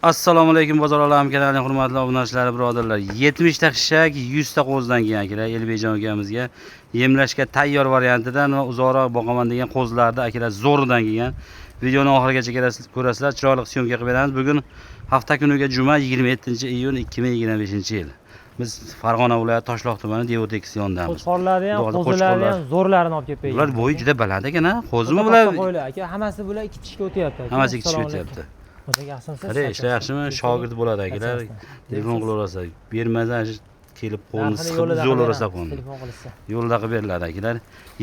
Assalomu alaykum Bozor olam kanalining hurmatli obunachilari, birodarlar. 70 ta xishak, 100 ta qo'zidan kelgan akalar Elbekjon akamizga yemlashga tayyor variantidan va uzoqroq boqaman degan qo'zilarni akalar zo'ridan kelgan. Videoni oxirigacha ko'rasizlar, chiroyli syomka qilib beramiz. Bugun hafta kuniga juma 27-iyun 2025-yil. Biz Farg'ona viloyati Toshloq tumani Devotekis yonidamiz. Qo'chqorlarni ham, Xudo xohlasa qo'zilarni qo'chqorlar. ham zo'rlarini olib kelib Bular bo'yi juda baland ekan, ha? Qo'zimi bular? Qo'ylar aka, hammasi bular ikki tishga o'tyapti aka. Hammasi ikki tishga Assalomu alaykum. o'tyapti. O'zi yaxshimisiz? Qanday, ishlar yaxshimi? Shogird bo'ladi akalar. Telefon qilaverasiz. Bermasan kelib qo'lini Narxini siqib yo'lida qilib zo'rlaverasiz beramiz, qo'lini. Telefon qilishsa. Yo'lida qilib beriladi akalar.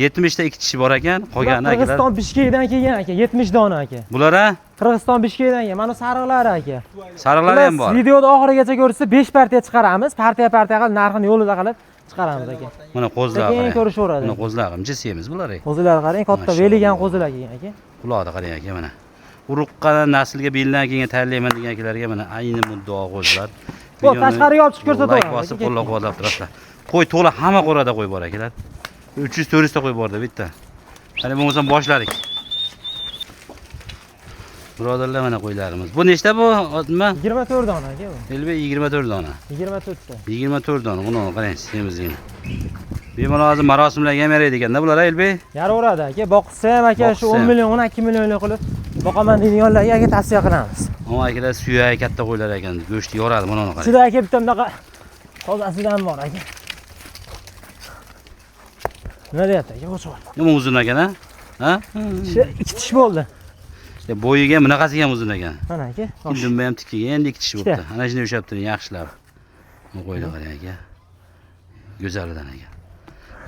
70 ta ikki tishi bor ekan, qolgani akalar. Qirg'iziston Bishkekdan kelgan aka, 70 dona aka. Bular ha? Qirg'iziston Bishkekdan kelgan. Mana sariqlari aka. Sariqlari ham bor. Videoda oxirigacha ko'rsa 5 partiya chiqaramiz. Partiya partiya qilib narxini yo'lida qilib chiqaramiz aka. Mana qo'zilar Sekin qarang. ko'rishaveradi. Mana qo'zilar qancha semiz bular. Qo'zilar qarang, katta Mashalloh. veligan qo'zilar kelgan aka. Quloqni qarang aka mana. Uruqqa naslga beldan keyin tayyorlayman degan akalarga mana ayni muddao qo'zilar. Bo'l, tashqariga olib chiqib ko'rsataveramiz. Like bosib aka, qo'llab-quvvatlab turasizlar. Qo'y to'la hamma qo'rada qo'y bor akalar. 300-400 ta qo'y borda bitta. Qani bo'lmasam boshladik. Birodarlar mana qo'ylarimiz. Bu nechta bu? Nima? 24 dona aka bu. Elbek 24 dona. 24 ta. 24 dona. Buni qarang, semizligini. Bemalol hozir marosimlarga ham yaraydi ekanda bular, Elbek. Yaraveradi aka. Boqsa ham aka shu Boqsa 10 ham. million, 12 millionlik qilib boqaman deydiganlarga aka tavsiya qilamiz. Ammo akalar suyak katta qo'ylar ekan, go'sht yoradi, mana uni qarang. Ichida aka bitta bunaqa tozasidan bor aka. Nima deyapti aka qo'chqor? Nima uzun ekan, ha? Ha? Tishi ikki tish bo'ldi. Ya bo'yiga ham bunaqasiga ham uzun ekan. Mana aka. Dumba ham tikka, endi ikki tish Ikkita. bo'libdi. Ana shunday ushlab turing, yaxshilab. Bu qo'ylar qarang aka. Go'zalidan aka.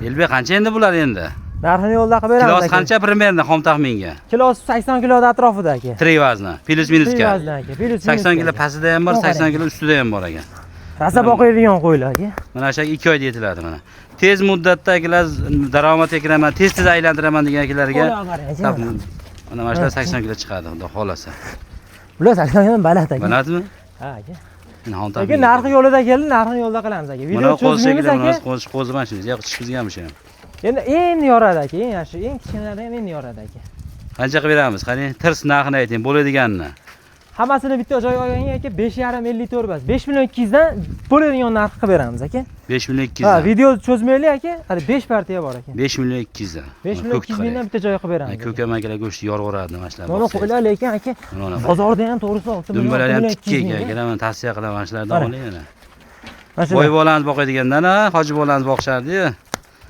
Elbek qancha endi bular endi? Narxini yo'lda qilib beramiz. Kilosi aka. qancha примерно xom taxminga? Kilosi 80 kiloda atrofida aka. Tirik vazni, plyus minusga. Vazni aka. Plyus 80 kilo pastida ham bor, O'n 80 qarang. kilo ustida ham bor ekan. Rosa boqadigan qo'ylar aka. Mana shu 2 oyda yetiladi mana. Tez muddatda akalar daromadga kiraman, tez-tez aylantiraman degan akalarga Qo'ylar qarang aka. Mana mana shular 80 kilo chiqadi, xudo xolasa. Bular 80 kilodan baland aka. Balandmi? Ha aka. Endi xom Lekin taxmin. narxi yo'lida keldi, narxini yo'lda qilamiz aka. Mana Video qo'zi cho'zmaymiz shekilli, aka. mana qo'zi qo'zi mana shuni. Yo'q, tushkizganmi shu ham. Endi endi yoradi aka, eng yaxshi, eng kichkinalari ham endi yoradi aka. Qancha qilib beramiz? Qani, tirs narxini ayting, bo'ladiganini. Hammasini bitta joyga olganga aka 5,5 54 bas. 5 million 200 dan bo'ladigan narx qilib beramiz aka. 5 million 200 Ha, dan. video cho'zmaylik aka. Hali 5 partiya bor aka. 5 million 200 dan. 5 million 200 mingdan bitta joyga qilib beramiz. Ko'k ham akalar go'sht yorib mana shular. Mana qo'ylar lekin aka Mana bozorda ham to'g'risi 6 million, Dumbalar 6 ham million tikka 200 ekan, ming. akalar, mana tavsiya qilaman shulardan Mana. oling mana. Mana shular. Boy bolamiz boqadigandan, ha, hoji bolamiz boqishardi-yu.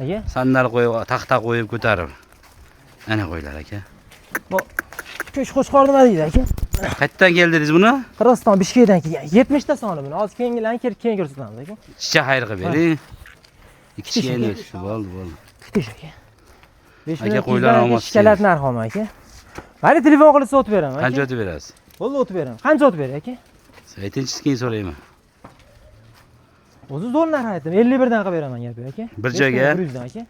Aka, Sandal qo'yib, taxta qo'yib ko'tarib. Ana qo'ylar aka. ko'ch qo'chqor nima deydi aka? Qayerdan keldingiz buni? Qirg'iziston Bishkekdan kelgan. 70 ta soni buni. Hozir keyingilarni kelib keyin ko'rsatamiz aka. Chicha xayr qilib bering. Ikki Tish tish endi aka. o'tishdi, bo'ldi, bo'ldi. Kutish aka. 5 Aka, million qo'ylar 200 dan olmoqchi shikalat narxi olma aka. Mayli telefon qilib sotib beraman aka. Qancha o'tib berasiz? Bo'ldi o'tib beraman. Qancha o'tib beray aka? Aytingchi, keyin so'rayman. O'zi zo'r narx aytdim. 51 dan qilib beraman gap yo'q aka. Bir joyga? 100 dan aka.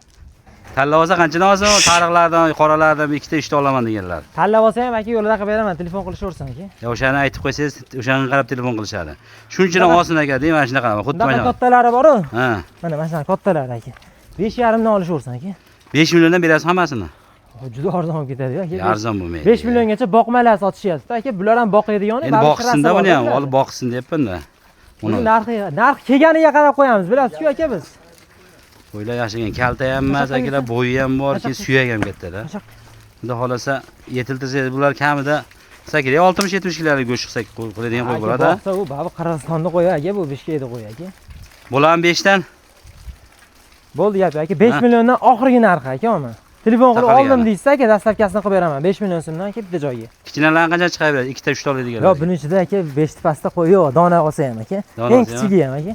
Tanlab olsa qanchadan olsa, tariqlardan, qoralardan ikkita, uchta olaman deganlar. Tanlab olsa ham aka yo'lida qilib beraman, telefon qilishaversin aka. Ya o'shani aytib qo'ysangiz, o'shanga qarab telefon qilishadi. Shunchadan olsin aka, deyman, mana shunaqa, xuddi Bunaqa mana. kattalari bor-ku. Ha, Mana mana shunaqa kattalari aka. 5,5 dan olishaversin aka. 5 milliondan berasiz hammasini. Juda arzon bo'lib ketadi aka. Arzon bo'lmaydi. 5 milliongacha boqmalar sotishyapti aka. Bular ham boqadigan, Endi boqsin-da buni ham, olib boqsin deyapman-da. Buni Uni narxi, narx kelganiga qarab qo'yamiz, bilasizku aka biz. qo'ylar yaxshi ekan, kalta ham emas, Qancha akalar, bo'yi ham bor, keyin suyak ham katta-da. Qancha? Xudo xolasa yetiltirsangiz bular kamida qilsa kerak 60-70 kilolik go'sht qilsak qiladigan qo'y Aka, bo'ladi. a? boqsa u babi Qirg'izistonni qo'yi aka, bu Bishkekda qo'y aka. Bo'ladimi 5 dan? Bo'ldi gap aka, 5 Ha. milliondan oxirgi narxi aka uni. Telefon qilib Taqalgani. oldim deysiz aka, dastlabkasini qilib beraman. 5 million so'mdan aka bitta joyga. Kichkinalarni qancha chiqarib beradi? Ikkita, uchta oladiganlar. Yo'q, buning ichida aka 5 ta pastda qo'y yo'q, dona olsa ham aka. Dona Eng olsa ham? kichigi ham aka.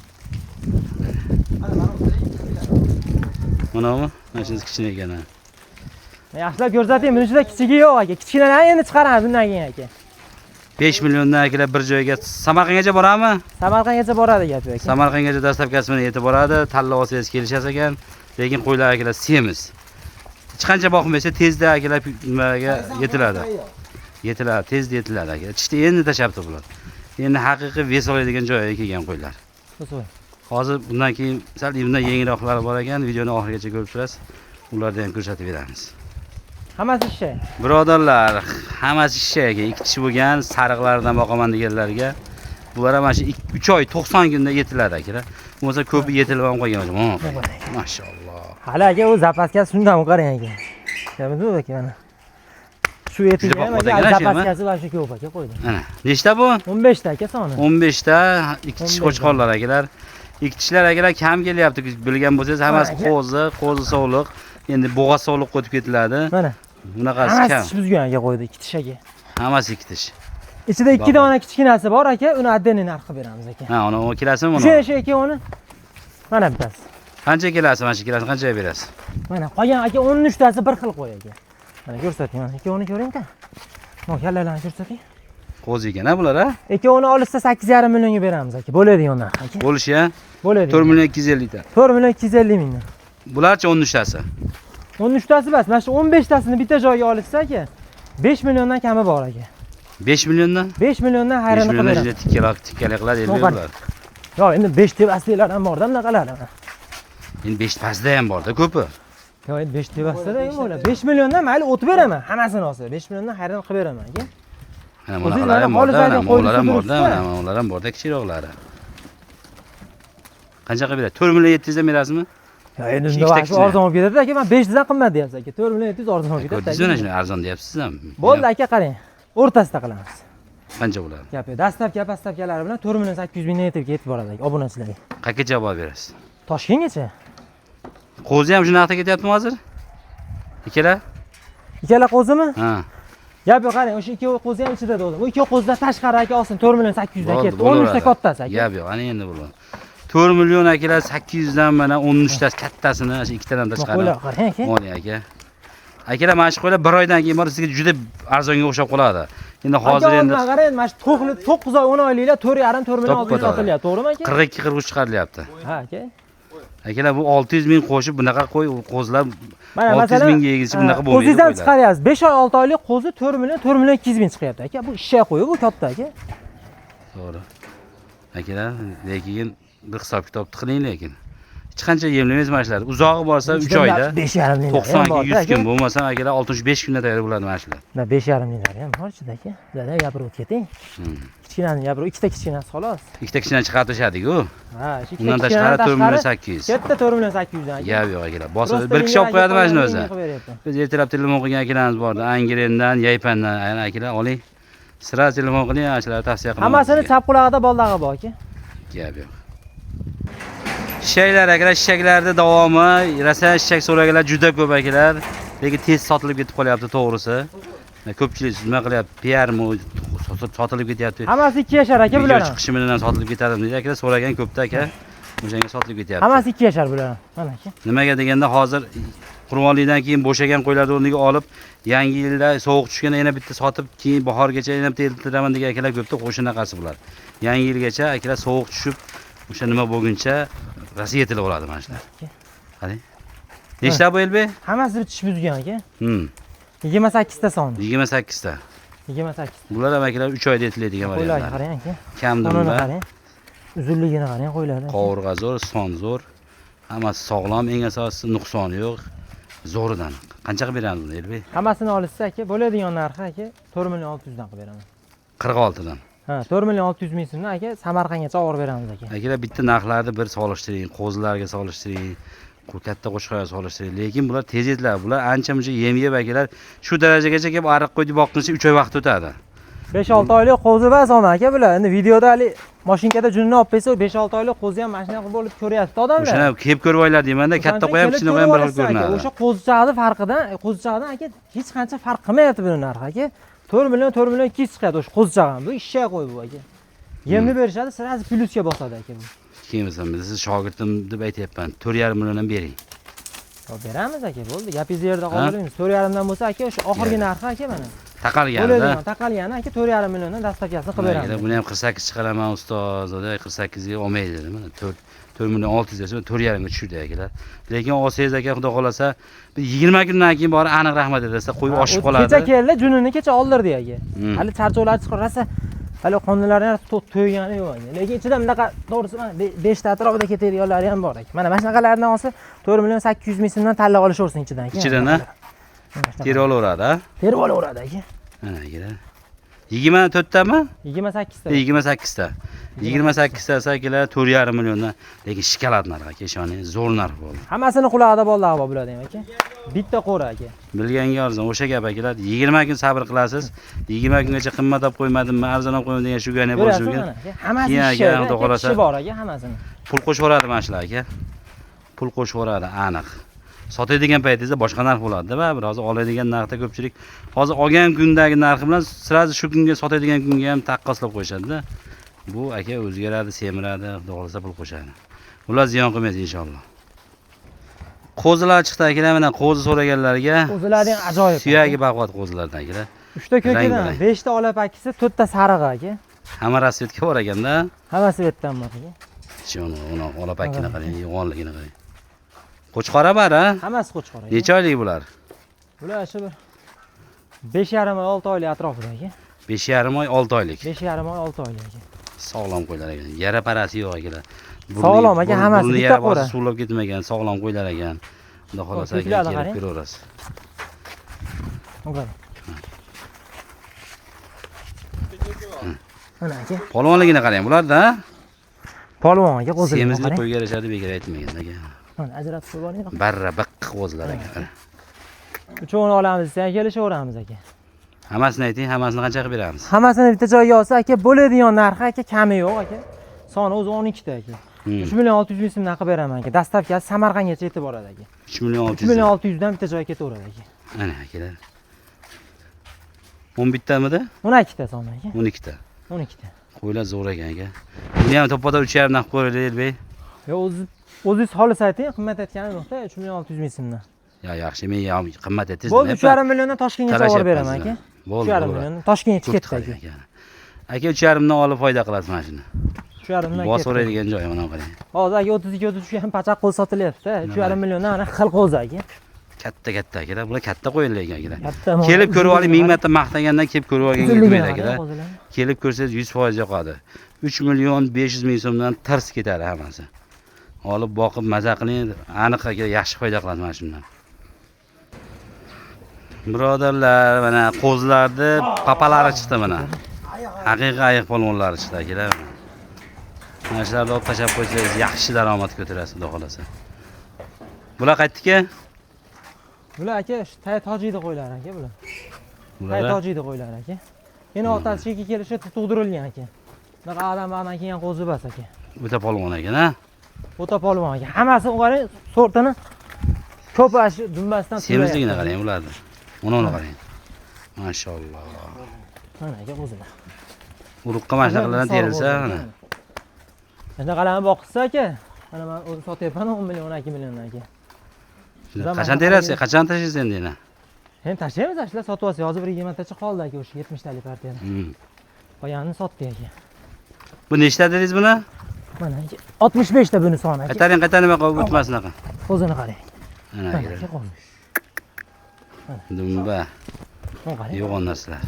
Bunami? Mana shunisi kichkina ekan. Ha. Yaxshilab ko'rsating, buning ichida kichigi yo'q aka. Kichkinalarni endi chiqaramiz bundan keyin aka. 5 milliondan akalar bir joyga Samarqandgacha boradimi? Samarqandgacha boradi gap yo'q aka. Samarqandgacha dastlabkasi bilan yetib boradi. Tanlab olsangiz kelishasiz ekan. Lekin qo'ylar akalar semiz. Hech qancha boqmaysa tezda akalar nimaga yetiladi. Yetiladi, tezda yetiladi aka. Tishni endi tashlabdi bular. Endi haqiqiy ves oladigan joyiga kelgan qo'ylar. Qo'shib. Hozir bundan keyin sal bundan yengilroqlari bor ekan, videoni oxirigacha ko'rib turasiz. Ularni ham ko'rsatib beramiz. Hammasi eshak. Birodarlar, hammasi eshak ekan. 2 tish bo'lgan sariqlardan boqaman deganlarga bular ham mana shu 3 oy 90 kunda yetiladi akalar. Bo'lmasa ko'pi yetilib ham qolgan. Mashalloh. Hali aka u zapaskasi shundan qarang aka. Ko'rdingizmi aka mana. Shu yetilgan aka zapaskasi va shu ko'p aka qo'ydim. Mana. Nechta bu? 15 ta aka soni. 15 ta 2 tish qo'chqorlar akalar. 2 tishlar akalar kam kelyapti. Bilgan bo'lsangiz hammasi qo'zi, qo'zi sovliq. Endi bo'g'a sovliq qo'yib ketiladi. Mana. Bunaqasi kam. Hammasi tish buzgan aka qo'ydi, 2 tish aka. Hammasi 2 tish. Ichida 2 dona kichkinasi bor aka, uni отдельный narx qilib beramiz aka. Ha, uni kelasimi uni? Shu aka uni. Mana bittasi. Qancha kelasi, mana shu kelasi qanchaga berasiz? Mana qolgan aka 13 tasi bir xil qo'y aka. Mana ko'rsating, mana ikkovini ko'ring-da. Mana kallalarni ko'rsating. Qo'zi ekan ha bular ha? Ikkovini olishsa 8,5 millionga beramiz aka. Bo'ladigan narx aka. Bo'lishi ha? Bo'ladi. 4 million 250 ta. 4 million 250 mingdan. Bularchi 13 tasi. 13 tasi bas, mana shu 15 tasini bitta joyga olishsa aka, 5 milliondan kami bor aka. 5 milliondan? 5 milliondan hayron qilib beramiz. 5 milliondan tikkalik qiladi endi bular. Yo'q, endi 5 tepasidagilar ham bor-da, bunaqalar. Endi 5 pastda ham bor-da ko'pi. Yo'q, endi 5 tepasida ham bo'ladi. 5 milliondan mayli o'tib beraman, hammasini olsa 5 milliondan hayron qilib beraman aka. Mana bunaqalar ham bor-da, mana bular ham bor-da, mana bular ham bor-da kichikroqlari. Qancha qilib beradi? 4 million 700 dan berasizmi? Ya endi shunda arzon bo'lib ketadi aka, men 5 dan qimmat deyapsiz aka. 4 million 700 arzon bo'lib ketadi. Ko'rdingizmi, mana shuni arzon deyapsiz ham. Bo'ldi aka, qarang. O'rtasida qilamiz. Qancha bo'ladi? Gap yo'q. Dastlabki pastavkalari bilan 4 million 800 mingdan yetib ketib boradi aka obunachilarga. Qayergacha javob berasiz? Toshkentgacha. Qo'zi ham shu narxda ketyaptimi hozir? Ikkala? Ikkala qo'zimi? Ha. Gap yo'q, qarang, o'sha ikki qo'zi ham ichida o'zi. U ikki qo'zidan tashqari aka olsin 4 million 800 dan ketdi. 13 ta kattasi aka. Gap yo'q, ana endi bo'ladi. 4 million akalar 800 dan mana 13 ta kattasini, o'sha ikkitadan tashqari. Qo'ylar qarang aka. Oling aka. Akalar mana shu qo'ylar bir oydan keyin borib sizga juda arzonga o'xshab qoladi. Endi hozir endi qarang, mana shu 9 oy 10 oyliklar 4,5 4 million 600 sotilyapti, to'g'rimi aka? 42 43 chiqarilyapti. Ha aka. Akalar bu 600 ming qo'shib bunaqa qo'y qo'zilar 600 mingga yegisi bunaqa bo'lmaydi. Qo'zingizdan chiqaryapsiz. 5 oy 6 oylik qo'zi 4 million 4 million 200 ming chiqyapti aka. Bu eshak qo'yi, bu katta aka. To'g'ri. Akalar, lekin bir hisob kitob qiling lekin. Hech qancha yemlamaysiz mana shular. Uzog'i borsa 3 oyda 5,5 ming. 90-100 kun bo'lmasa akalar 65 kunda tayyor bo'ladi mana shular. Mana 5,5 minglar ham bor ichida aka. Ulardan gapirib keting. Kichkinani gapirib, ikkita kichkinasi xolos. Ikkita kichkinani chiqarib tashladik-ku. Ha, shu ikkita. Undan tashqari 4 million 800. Katta 4 million 800 dan aka. Gap yo'q akalar. Bosib bir kishi olib qo'yadi mana shuni o'zi. Biz ertalab telefon qilgan akalarimiz bor. Angirendan, Yaypandan akalar oling. Sira telefon qiling, ana shularni tavsiya qilaman. Hammasini chap qulog'ida boldag'i bor aka. Gap yo'q. Eshaklar akalar, eshaklarda davomi, rosa eshak so'raganlar juda ko'p akalar, lekin tez sotilib ketib qolyapti to'g'risi. Ko'pchilik nima qilyapti? PR mi sotilib ketyapti. Hammasi 2 yashar aka bular. Video chiqishi bilan sotilib ketadi deydi akalar, so'ragan ko'pda aka. O'shanga sotilib ketyapti. Hammasi 2 yashar bular. Mana aka. Nimaga deganda hozir qurbonlikdan keyin bo'shagan qo'ylarni o'rniga olib, yangi yilda sovuq tushganda yana bitta sotib, keyin bahorgacha yana bitta eltiraman degan akalar ko'pda, qo'shinaqasi bular. Yangi yilgacha akalar sovuq tushib, o'sha nima bo'lguncha rosa yetilib oladi mana shular. Qarang. Nechta bu Elbek? Hammasi bir tish buzgan aka. 28 ta son. 28 ta. 28. Bular ham akalar 3 oyda yetiladigan variantlar. Qo'ylarga qarang aka. Kamdimda. Qarang. Uzunligini qarang qo'ylarni. Qovurg'a zo'r, son zo'r. Hammasi sog'lom, eng asosiysi nuqsoni yo'q. Zo'ridan. Qancha qilib beramiz buni Elbek? Hammasini olishsa aka, bo'ladigan narxi aka 4 million 600 dan qilib beraman. 46 dan. Ha, 4 million 600 ming so'mdan aka Samarqandgacha olib beramiz aka. Akalar bitta narxlarni bir solishtiring, qo'zilarga solishtiring, katta qo'chqorga solishtiring. Lekin bular tez yetiladi. Bular ancha-muncha yem yeb akalar shu darajagacha kelib ariq qo'ydi boqquncha 3 oy vaqt o'tadi. 5-6 oylik qo'zi bas olma aka bular. Endi videoda hali mashinkada junini olib qo'ysa, 5-6 oylik qo'zi ham mashina qilib bo'lib ko'ryapti odamlar. O'shani kelib ko'rib olinglar deyman-da, katta qo'y ham kichkina qo'y ham bir xil ko'rinadi. O'sha qo'zichani farqidan, qo'zichaqdan aka hech qancha farq qilmayapti buni narxi aka. 4 million 4 million 200 chiqadi o'sha qo'zichoq ham. Bu eshak qo'y bu aka. Yemni berishadi, sirasi plyusga bosadi aka bu. Keyin siz shogirdim deb aytyapman. 4,5 million ham bering. Yo, beramiz aka, bo'ldi. Gapingizni yerda qoldirmaymiz. 4,5 dan bo'lsa aka, o'sha oxirgi narxi aka mana. Taqalganida. Taqalgani aka 4,5 milliondan dastavkasini qilib beramiz. Buni ham 48 chiqaraman ustoz, 48 ga olmaydi dedi. Mana 4 million 600 desa 4,5 ga tushdi akalar. Lekin olsangiz aka, xudo xolasa, bir 20 kundan keyin borib aniq rahmat desa, qo'yib oshib qoladi. Kecha keldi, junini kecha oldirdi aka. Hali charchoqlar chiqib rosa, hali qonunlarni to'ygani yo'q aka. Lekin ichida bunaqa to'g'risi mana 5 ta atrofida ketadiganlari ham bor aka. Mana mana shunaqalardan olsa 4 million 800 ming so'mdan tanlab olishaversin ichidan aka. Ichidan ha? Terib olaveradi, ha? Terib olaveradi aka. Mana akalar. 24 tami? 28 ta. 28 ta. 28 tasi akalar 4,5 milliondan. Lekin shokolad narxi aka, ishoning, zo'r narx bo'ldi. Hammasini qulog'ida bolalar bor bularda ham aka. Bitta qo'ra aka. Bilganga arzon. O'sha gap akalar, 20 kun sabr qilasiz. 20 kungacha qimmat olib qo'ymadimmi, arzon olib qo'ymadim degan shu gap bo'lishi Ko'rasiz mumkin. mana aka. Hammasi Keyin aka, ishlaydi. xudo Aka, xohlasa. tishi bor aka hammasini. Pul qo'shaveradi mana shular aka. Pul qo'shaveradi aniq. Sotadigan paytingizda boshqa narx bo'ladi-da, baribir hozir oladigan narxda ko'pchilik hozir olgan kundagi narxi bilan sразу shu kunga sotadigan kunga ham taqqoslab qo'yishadi-da. Bu aka o'zgaradi, semiradi, xudo xohlasa pul qo'shadi. Ular ziyon qilmaydi inshaalloh. Qo'zilar chiqdi akalar, mana qo'zi so'raganlarga. Qo'zilar ham ajoyib. Suyagi baquvvat qo'zilardan akalar. 3 ta ko'kidan, Rang-barang. 5 ta ola pakisi, 4 ta sarig'i aka. Hamma rasvetga bor ekanda. Hammasi bu yerdan bor aka. Shuni uni ola pakkini qarang, yo'g'onligini qarang. Qo'chqora bor ha? Hammasi qo'chqor aka. Necha oylik bular? Bular shu bir 5,5 oy, 6 oylik atrofida aka. 5,5 oy, 6 oylik. 5,5 oy, 6 oylik aka. Sog'lom qo'ylar ekan. Yara parasi yo'q akalar. Sog'lom aka, hammasi burni bitta yara bosib qo'ra. suvlab ketmagan, sog'lom qo'ylar ekan. Xudo xohlasa aka ko'klarni kelib qarang. ko'raverasiz. Qarang. Mana aka. Polvonligini qarang bularda. Polvon aka qo'zilarni Semizlik qarang. qo'yga yarashadi, bekor aytmagan aka. Mana ajratib qo'yib oling. Barra biqq qo'zilar aka. Qarang. Uchovini olamiz desa ham kelishaveramiz aka. Hammasini ayting, hammasini qancha qilib beramiz? Hammasini bitta joyga olsa aka bo'ladigan narxi aka kami yo'q aka. Soni o'zi 12 ta aka. 3 million 600 ming so'mdan qilib beraman aka. Dastavkasi Samarqandgacha yetib boradi aka. 3 million 3 600. million 600 dan bitta joyga ketaveradi aka. Ana akalar. 11 tamidi? 12 ta soni aka. 12 ta. 12 ta. Qo'ylar zo'r ekan aka. Buni ham to'ppada 3,5 dan qilib qo'yaylik, Elbek. Yo o'zi o'zingiz xolis ayting, qimmat aytganim yo'qda 3 million 600 ming so'mdan. Ya yaxshi, men ham qimmat aytdingiz. Bo'ldi, 3,5 milliondan Toshkentgacha olib beraman aka. Bo'ldi. 3,5 milliondan Toshkentga Ko'p ketdi aka. aka. Aka 3,5 dan olib foyda qilasiz mana shuni. 3,5 dan Bos ketdi. o'raydigan joyi mana qarang. Hozir aka 32 33 ham pachaq qo'l sotilyapti. 3,5 milliondan mana xil qo'zi aka. Katta katta akalar, bular katta qo'ylar ekan akalar. Katta. Kelib ko'rib oling, ming marta maqtagandan kelib ko'rib olganga Uzunligini yetmaydi qarang akalar. qo'zilarni. Kelib ko'rsangiz 100% yoqadi. 3 million 500 ming so'mdan tars ketadi hammasi. Olib boqib maza qiling, aniq aka yaxshi foyda qilasiz mana shundan. Birodarlar, mana qo'zilarni papalari chiqdi mana. Haqiqiy ayiq polvonlari chiqdi akalar. Mana shularni olib tashlab qo'ysangiz yaxshi daromad ko'tarasiz, xudo xolasa. Bular qaytdiki? Bular aka shu tay tojiyda qo'ylar aka bular. Tay Bular tojiyda qo'ylar aka. Yana otasi sheki kelishi tug'dirilgan aka. Bunaqa adam bag'dan kelgan qo'zi bas aka. o'ta polvon ekan, ha? O'ta polvon aka. Hammasi qarang, sortini ko'p shu dumbasidan Semizligini qarang ularni. Uni qarang. Mashalloh. Mana aka qo'zilar. Uruqqa mana shunaqalardan terilsa, mana. Shunaqalarni boqsa aka, mana men o'zim sotyapman 10 million, 12 milliondan aka. Qachon terasiz? Qachon tashlaysiz endi yana? Endi tashlaymiz, shular sotib olsak, hozir bir 20 tacha qoldi aka o'sha 70 talik partiyada. Qolganini sotdik aka. Bu nechta dedingiz buni? Mana aka 65 ta buni soni aka. Qaytaring, qaytaring, nima qolib o'tmasin aka. Qo'zini qarang. Mana Mana akalar. aka qo'zi. Dumba, Buni qarang. yo'g'on narsalar.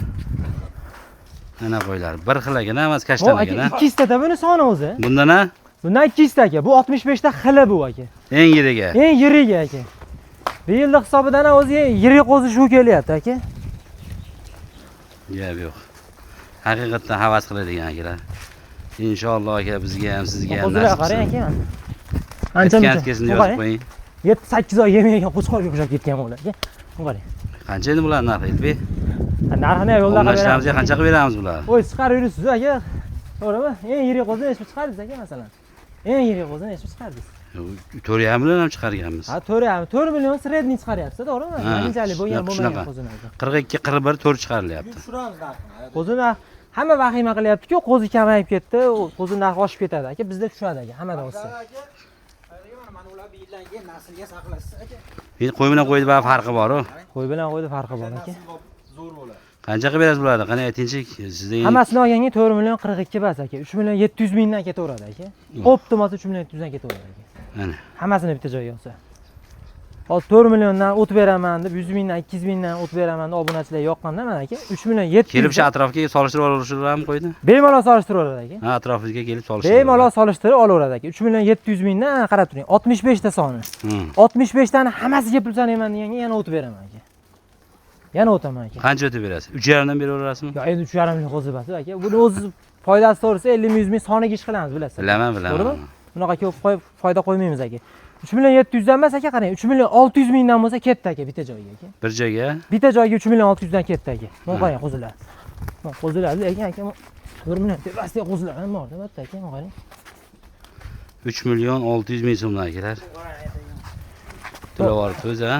Ana qo'ylar. Bir xil ekan, hammasi Bu kashtan aka ekan, ha? 200 tada buni soni o'zi. Bundan ha? Bundan 200 ta aka. Bu 65 ta xili bu aka. Eng yirigi. Eng yirigi aka. Bu yilni hisobidan ham o'zi eng yirik qo'zi shu kelyapti aka. Gap yo'q. Haqiqatdan havas qiladigan akalar. Inshaalloh aka bizga ham sizga ham Qo'zilar nasib qarang qilsin. aka. Ancha Aytgan muncha. kesin Bu yozib qarang. qo'ying. 7-8 oy yemagan qo'chqorga o'xshab ketgan bular aka. Bu qarang. Qancha endi bular narxi, Elbek? Narxini ham yo'lda qilib Obunachilarimizga qancha qilib beramiz bularni? O'y chiqarib yuribsiz aka. To'g'rimi? Eng yirik qo'zini eshib chiqardingiz aka masalan. Eng yirik qo'zini eshib chiqardingiz. 4,5 million ham chiqarganmiz. Ha, 4,5 4 million sredniy chiqaryapsiz, to'g'rimi? Ha, Qanchalik bo'lgan shunaqa, bo'lmagan shunaqa. qo'zini aka. 42, 41, 4 chiqarilyapti. Tushiramiz narxini. Qo'zi narx hamma vahima qilyapti-ku, qo'zi kamayib ketdi, qo'zi narxi oshib ketadi aka, bizda tushadi aka, hammadan o'ssa. Aka, mana ular bir yildan keyin naslga saqlashsa aka. Endi qo'y bilan qo'yni baribir farqi bor-u. Qo'y bilan qo'yda farqi bor aka. Nasl zo'r bo'ladi. Qancha qilib berasiz bularni? Qani aytingchi, sizda endi Hammasini olganga 4 million 42 bas aka. 3 million 700 mingdan ketaveradi aka. Optimasi 3 million 700 dan ketaveradi aka. Mana. Hammasini bitta joyga olsa. Hozir 4 milliondan o't beraman deb 100 mingdan 200 mingdan o't beraman deb obunachilar yoqqanda mana aka 3 million 700 Kelib shu atrofga solishtirib olasizlarmi qo'yni? Bemalol solishtiraveradi aka. Ha, atrofingizga kelib solishtirib. Bemalol solishtirib olaveradi aka. 3 million 700 mingdan qarab turing. 65 ta soni. 65 tani hammasiga pul sanayman deganga yana o't beraman aka. Yana o'taman aka. Qancha o'tib berasiz? 3,5 dan beraverasizmi? Yo, endi 3,5 million qo'zi emas aka. Buni o'zi foydasi to'g'risi 50 ming 100 ming soniga ish qilamiz, bilasiz. Bilaman, bilaman. To'g'rimi? Bunaqa ko'p qo'yib foyda qo'ymaymiz aka. 3 million 700 dan emas aka, qarang, 3 million 600 mingdan bo'lsa ketdi aka bitta joyga aka. Bir joyga Bitta joyga 3 million 600 dan ketdi aka. Mana qarang qo'zilar. Mana qo'zilar lekin aka 4 million tepasida qo'zilar ham bor, albatta aka, mana qarang. 3 million 600 ming so'mdan akalar. To'lab o'zi ha.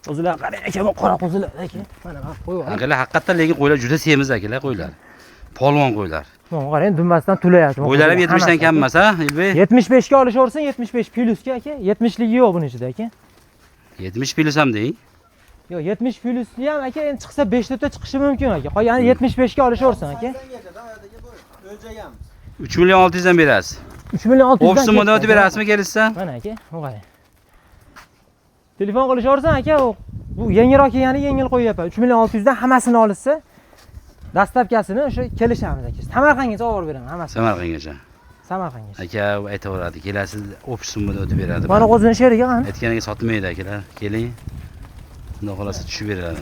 Qo'zilar qarang aka, bu qora qo'zilar aka. Mana mana qo'yib oling. Akalar haqiqatdan lekin qo'ylar juda semiz akalar qo'ylar. Polvon qo'ylar. Mana qarang, dumbasidan tulayapti. Qo'ylar ham 70 dan kam emas ha, Elbek? 75 ga olishaversin, 75 plyusga aka. 70 ligi yo'q buning ichida aka. 70 plyus ham deng. Yo'q, 70 plyusli ham aka endi chiqsa 5 ta chiqishi mumkin aka. Qolgani 75 ga olishaversin aka. O'ljaganmiz. 3 million 600 dan berasiz. 3 million 600 dan. Ofis summadan ketdi o'tib aka. berasizmi kelishsa? Mana aka, bu qarang. Telefon qilishaversin aka, bu yengilroq kelgani yengil qo'yyapman. 3 million 600 dan hammasini olishsa, dastavkasini o'sha kelishamiz aka. Samarqandgacha olib borib beraman hammasini. Samarqandgacha. Samarqandgacha. Aka aytaveradi, kelasiz ofis summadan o'tib beradi. Mana qo'zini sherigi qani? Aytganiga sotmaydi akalar. Keling. Xudo xolasa tushib beradi.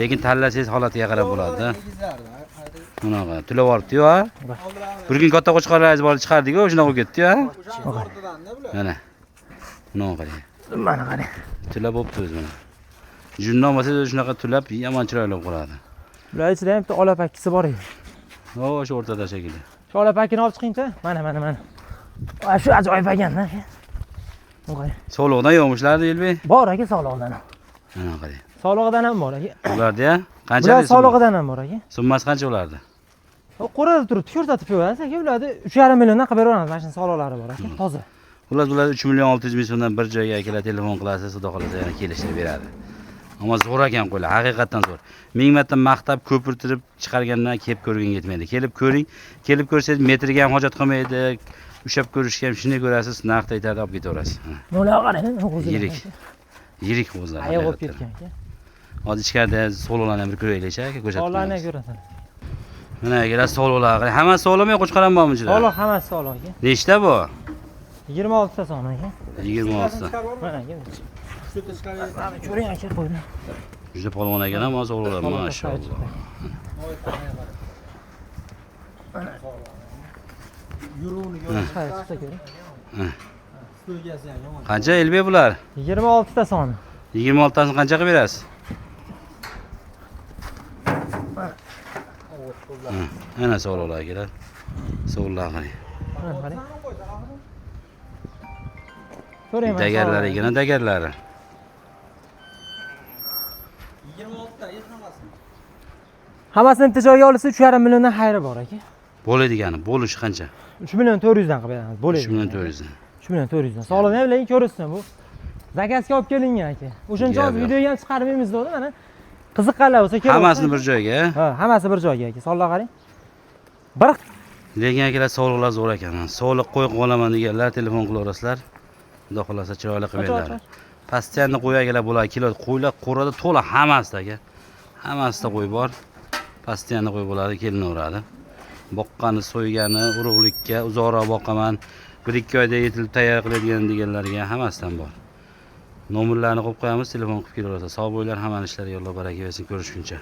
Lekin tanlasangiz holatiga qarab bo'ladi-da. Bunaqa to'lab olibdi-yu, ha? Bir kun katta qo'chqorlaringiz bor chiqardik-ku, shunaqa bo'lib ketdi-yu, ha? Mana. Bunaqa qarang. Mana qarang. To'lab bo'pti o'zi mana. Junni olmasangiz o'zi shunaqa to'lab yomon chiroyli bo'lib qoladi. Bular ichida ham bitta olapakkisi bor edi. O, o'sha o'rtada shekilli. Shu olapakkini olib chiqingchi. Mana, mana, mana. Va shu ajoyib ekan-da aka. Bu qarang. Sog'liqdan yo'qmishlardi, Elbek. Bor aka sog'lig'idan ham. Mana qarang. Sog'lig'idan ham bor aka. Ulardi-ya? Qancha Bular sog'lig'idan ham bor aka. Summasi qancha ulardi? Qo'rada turibdi, ko'rsatib qo'yamiz aka. Ularni 3,5 milliondan qilib beraveramiz. Mana shuni soliqlari bor aka, toza. Ular 3 million 600 ming so'mdan bir joyga akalar telefon qilasiz, xudo xolasa yana kelishtirib beradi. Ammo zo'r ekan qo'ylar, haqiqatdan zo'r. Ming marta maqtab ko'pirtirib chiqargandan kelib ko'rgin yetmaydi. Kelib ko'ring, kelib ko'rsangiz metrga ham hojat qolmaydi. Ushlab ko'rishga ham shunday ko'rasiz, narxda aytadi, olib ketaverasiz. Bular qarang, qo'zilar. Yirik. Yirik qo'zilar. Ayoq bo'lib ketgan aka. Hozir ichkarida so'liqlarni ham bir ko'raylik, aka, ko'rsatib. So'liqlarni ham ko'rasan. Mana akalar so'liqlar. Hamma so'liqmi, qo'chqor ham bormi ichida? Soliq hammasi soliq aka. Nechta bu? 26 ta son aka. 26 ta. Mana aka. Mana ko'ring aka qo'ylar. Juda polvon ekan ham so'liqlar, mashalloh. Yuruvini Chiqsa ko'ring. Stulgasi ham yomon. Qancha Elbek bular? 26 ta soni. 26 tasini qancha qilib berasiz? Ana so'liqlar akalar. So'liqlar qarang. Mana qarang. Ko'ring mana. Dagarlari ekan, dagarlari. 26 ta hammasi. Hammasini bitta joyga olsa 3,5 milliondan xayri bor aka. Bo'ladigani, bo'lishi qancha? 3 million 400 dan qilib beramiz. Bo'ladi. 3 million 400 dan. 3 million 400 dan. Soliqni ham lekin ko'rishsin bu. Zakazga olib kelingan aka. O'shancha hozir videoga ham chiqarmaymiz dedi mana. Qiziqqanlar bo'lsa kelib. Hammasini bir joyga. Ha, hammasi bir joyga aka. Soliq qarang. Bir Lekin akalar soliqlar zo'r ekan. Soliq qo'yib qolaman deganlar telefon qilaverasizlar. Xudo xolasa chiroyli qilib beradi. Постоянно qo'y akalar bo'ladi, kilo qo'ylar qo'rada to'la hammasida aka. Hammasida qo'y bor. Постоянно qo'y bo'ladi, kelinaveradi. Boqqani, so'ygani, urug'likka uzoqroq boqaman, 1-2 oyda yetilib tayyor qiladigan deganlarga hammasidan bor. Nomerlarni qo'yib qo'yamiz, telefon qilib kelaverasiz. Sog' bo'linglar, hammani ishlariga Alloh baraka bersin. Ko'rishguncha.